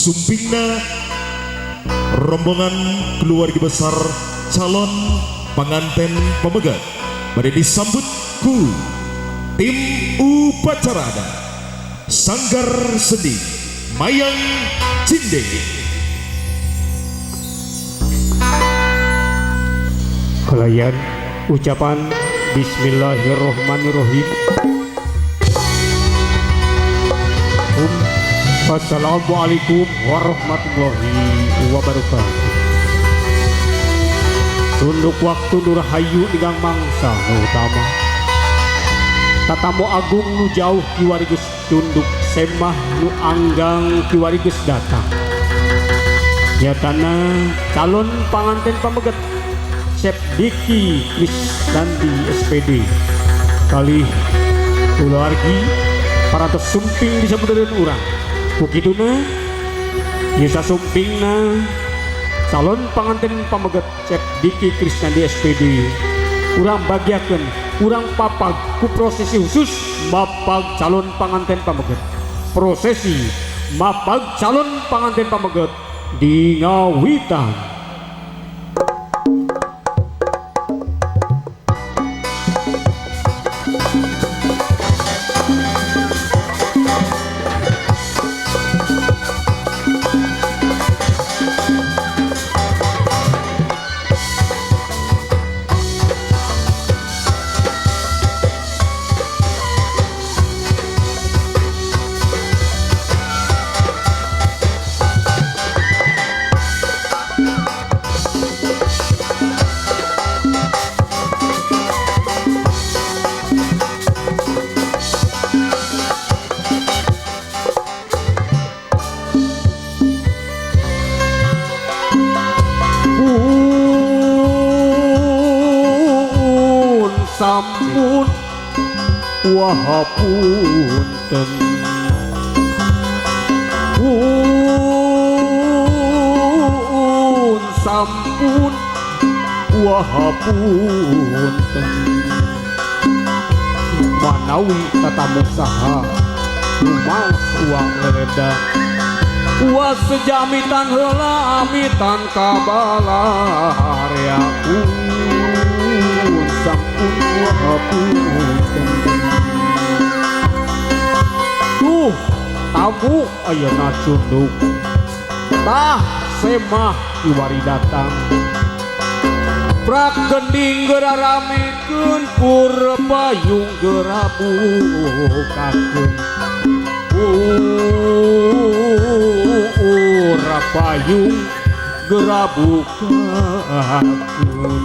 Sumpingna rombongan keluarga besar calon pengantin pameget bade disambut ku tim upacara adat Sanggar Seni Mayang Cinde. Kalayan ucapan bismillahirrahmanirrahim. Assalamualaikum warahmatullahi wabarakatuh. Tunduk waktu nurhayu digang mangsa nu utama. Tatamu agung nu jauh kiwari geus tunduk semah nu anggang kiwari geus datang. Nyatana calon panganten pameget Cep Diki Krisnandi SPD kalih keluargi parantos sumping disebutkeun urang. Kukituna yeusa sumpingna calon panganten pameget Cep Diki Krisnandi SPD urang bagiakeun urang papag ku prosesi khusus mapag calon panganten pameget. Prosesi mapag calon panganten pameget di Ngawitan. Sampun wahapunten pun sampun wahapunten manawi tatamu saha rumaos uang leleda wa sejamitan heula amitan kabalarea sampun wahapunten. Tuh tamu ayeuna cunduk tah semah kiwari datang prak gending geura ramekeun pur payung geura bukakeun pur payung geura bukakeun.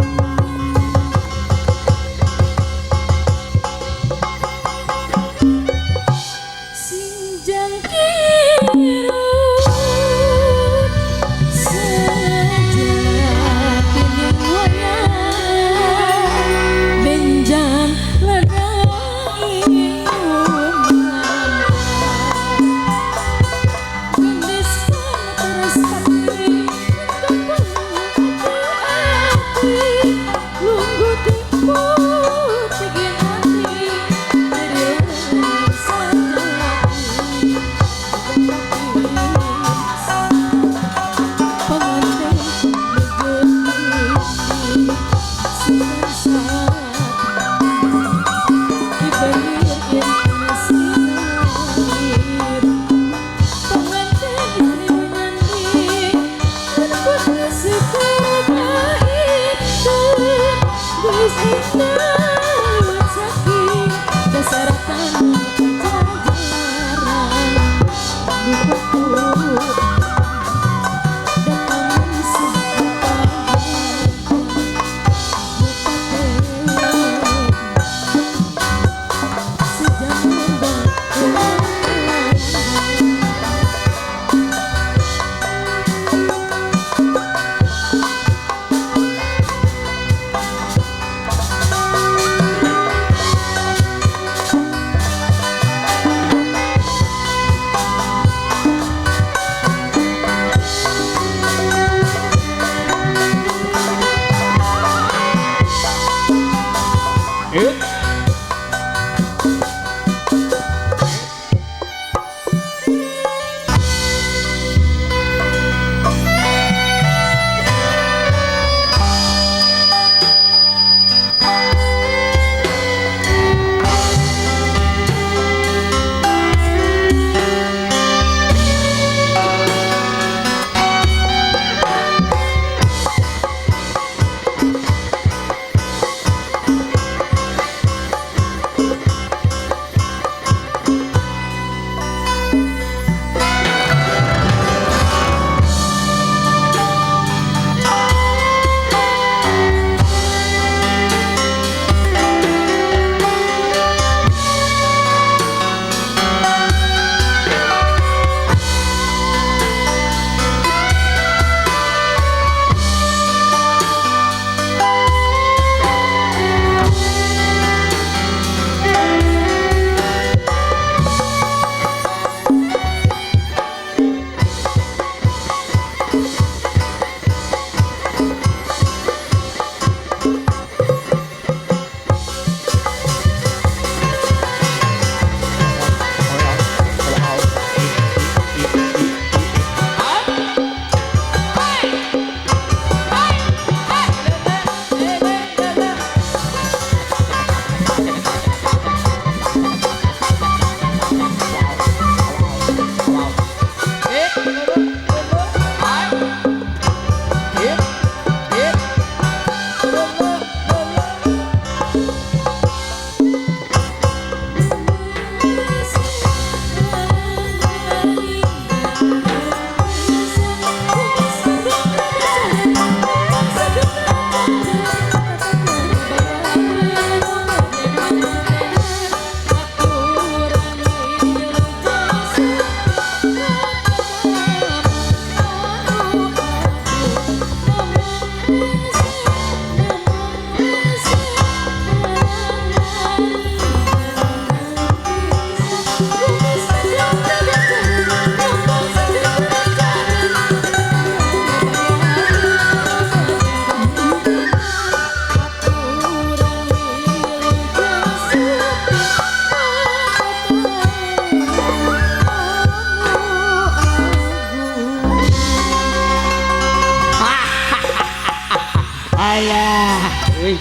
Alah, euy.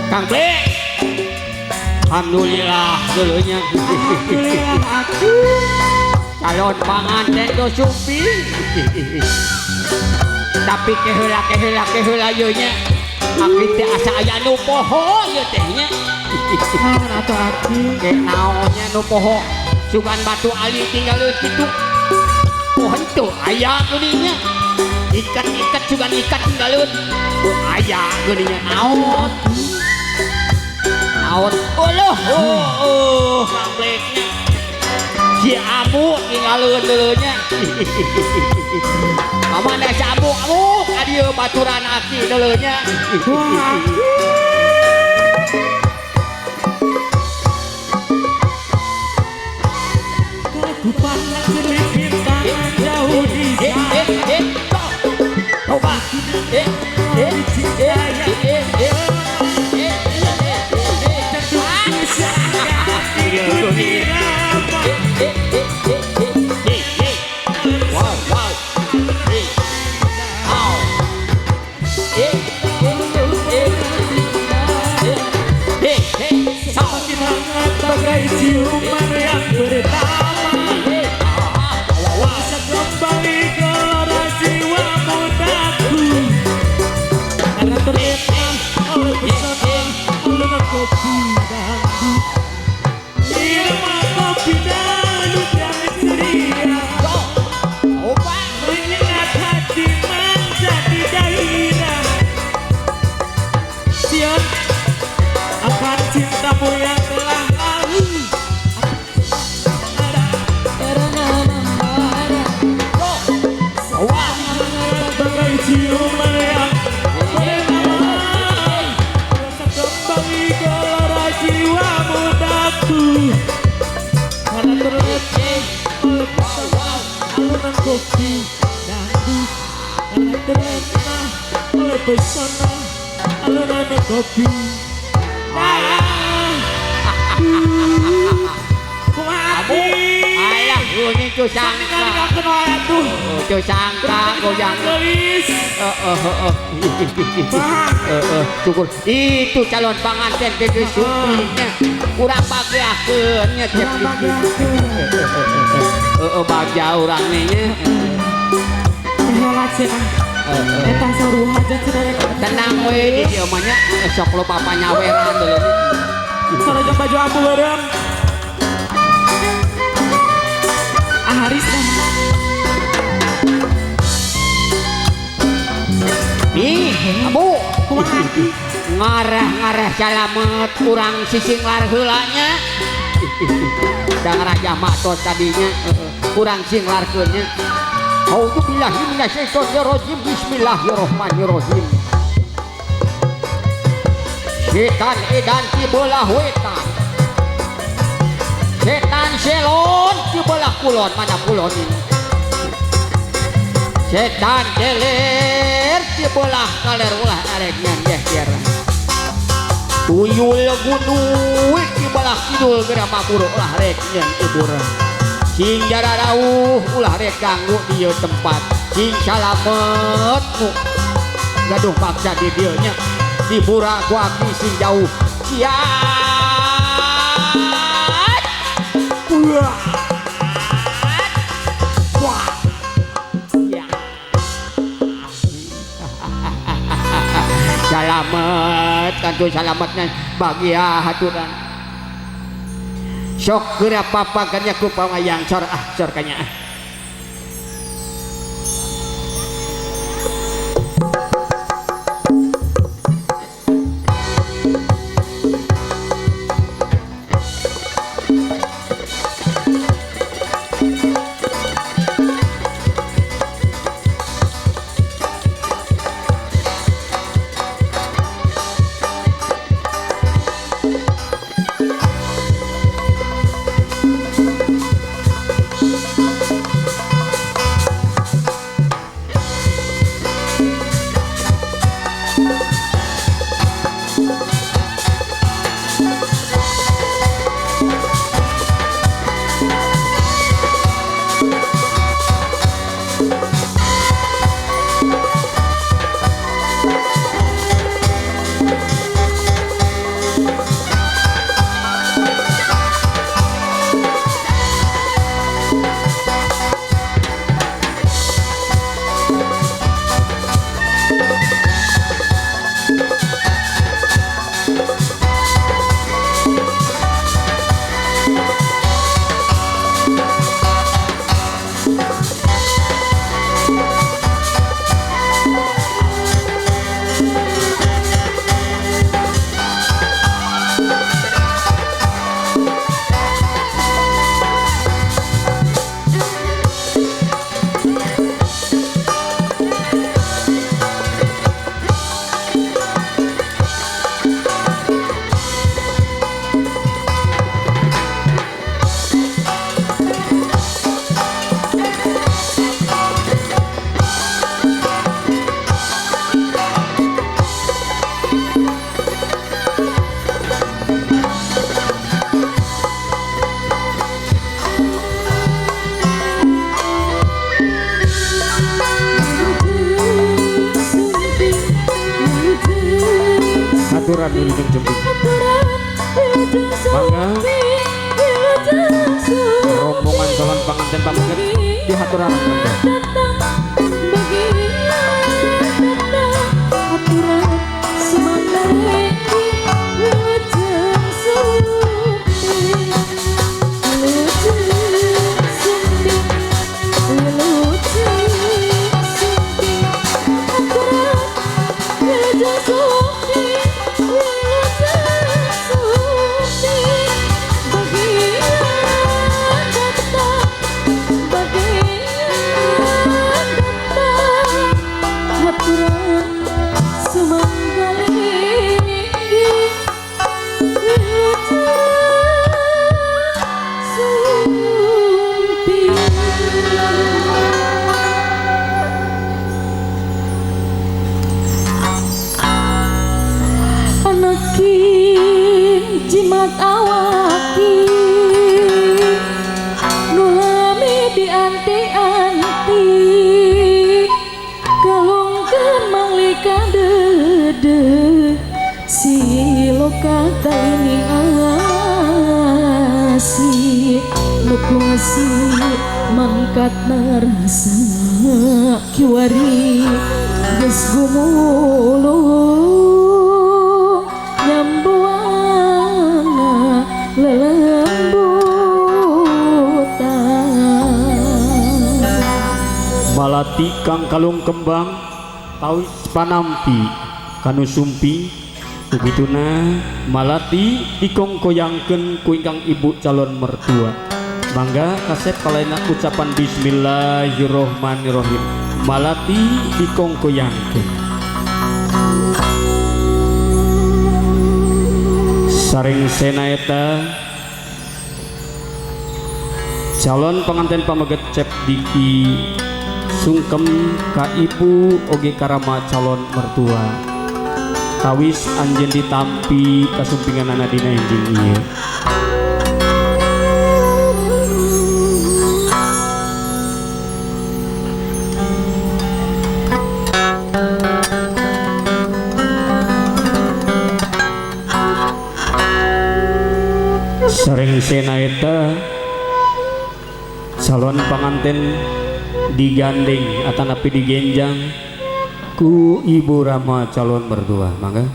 Kang Ble. Alhamdulillah dulunya. Alhamdulillah atuh. Calon panganten do sumping. Tapi keheula keheula keheula ieu nya. Aki teh asa aya nu poho ieu teh nya. Naon atuh aki? Ke naonnya nu poho. Sugan batu ali tinggal kitu. Oh henteu aya geuning nya. Ikat-ikat sugan ikat tinggaleun. Oh aya geuning nya naon. Naon? Oloh, oh, kampleknya. Si Abu tinggaleun deuleu nya. Kamana si Abu? Abu ka dieu baturan aki deuleu nya. Wah, aki. Ku pandang selipit tangan jauh di sana. Coba. Wow, wow. Semakin hangat bagai ciuman yang pertama. Bisa kembali gelora jiwa mudaku. Karena terlena oleh pesona alunan kopi dangdut. Irama kopi dangdut yang ceria menyengat hati menjadi gairah. Sion akan cintamu yang telah lalu. Bagai ciuman yang pertama. Rasa kembali gelora jiwa mudaku. Karena terlena oleh pesona alunan kopi dangdut. Karena terlena oleh pesona alunan kopi dangdut. Kumaha Abu, alah geuning cu sangka. Cu sangka goyang. Heeh heeh. Heeh, syukur. Itu calon panganten teh geus sumpingnya. Urang bagiakeun nya cek. Heeh, bagja urang nih nya. Heula cenah. Eta saruha cenah rek. Tenang we di dieu mah nya sok loba panyaweran deuleu. Sarojong baju ambu beureum. Aharis dah. Ih, Abu, Kumaha aki? Ngarah-ngarah salamet urang sisinglar heula nya. Da ngarah matos tadinya urang singlarkeun nya. Auzubillahi minasyaitonirrajim. Bismillahirrahmanirrahim. Setan edan ti belah wetan. Setan selon ti belah kulon, mana kulon ini? Setan keler ti belah kaler ulah arek nyan geger. Tuyul gundul ti belah kidul geura mabur ulah rek nyan ibur. Sing jararauh ulah rek ganggu dieu tempat. Sing salamet nu gaduh paksa di dieu nya. Dibura ku abdi sing jauh. Ciat. Wah. Wah. Ya. Salamet tentu salametnya bagia haturan. Sok geura papagannya ku pawayang sor ah sor kanya. Aturan wilujeng sumping. Mangga rombongan calon panganten pameget dihaturanan mangga. Jimat awaki nulami dianti-anti kalungkeun manglika dede siloka taining asi nu kungsi mangkat narasa kiwari geus gumulung nyambuana lelembutan. Malati kang kalung kembang tawis panampi kanu sumpi begituna malati dikongkoyangkeun ku ingkang ibu calon mertua. Mangga kasep kalaina ucapan bismillahirrohmanirrohim. Malati dikongkoyangkeun. Saring sena eta calon pengantin pameget Cep Diki sungkem ka ibu oge karama calon mertua. Kawis anjeun ditampi kasumpinganana dina enjing ieu. Sareng sena eta calon panganten digandeng atanapi digenjang ku ibu rama calon mertua. Mangga.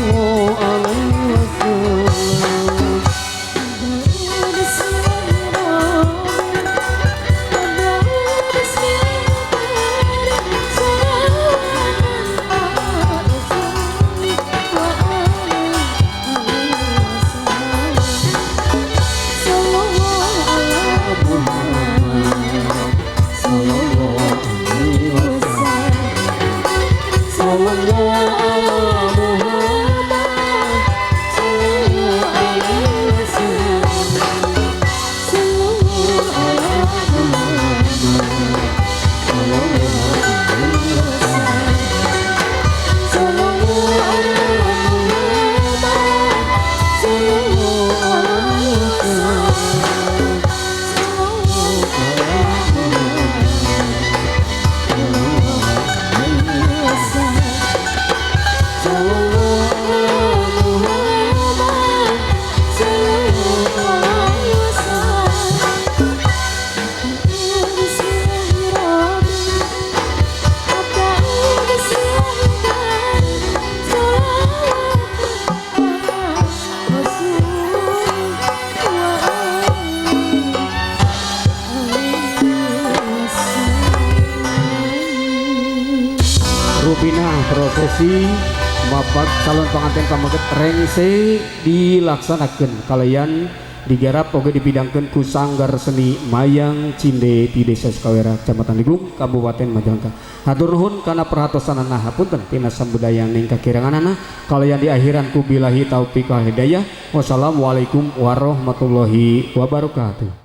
Sallallahu alaihi wasallam. Rupina prosesi bapak calon pengantin pameget rengse dilaksanakan kalian digarap oge dipidangkeun ku Sanggar Seni Mayang Cinde di Desa Sukawera, Kecamatan Ligung, Kabupaten Majalengka. Hatur nuhun kana perhatosanana, hapunten tina sambudayaning kakiranganana. Kalian diakhiran ku billahi taufik wal hidayah. Wassalamualaikum warahmatullahi wabarakatuh.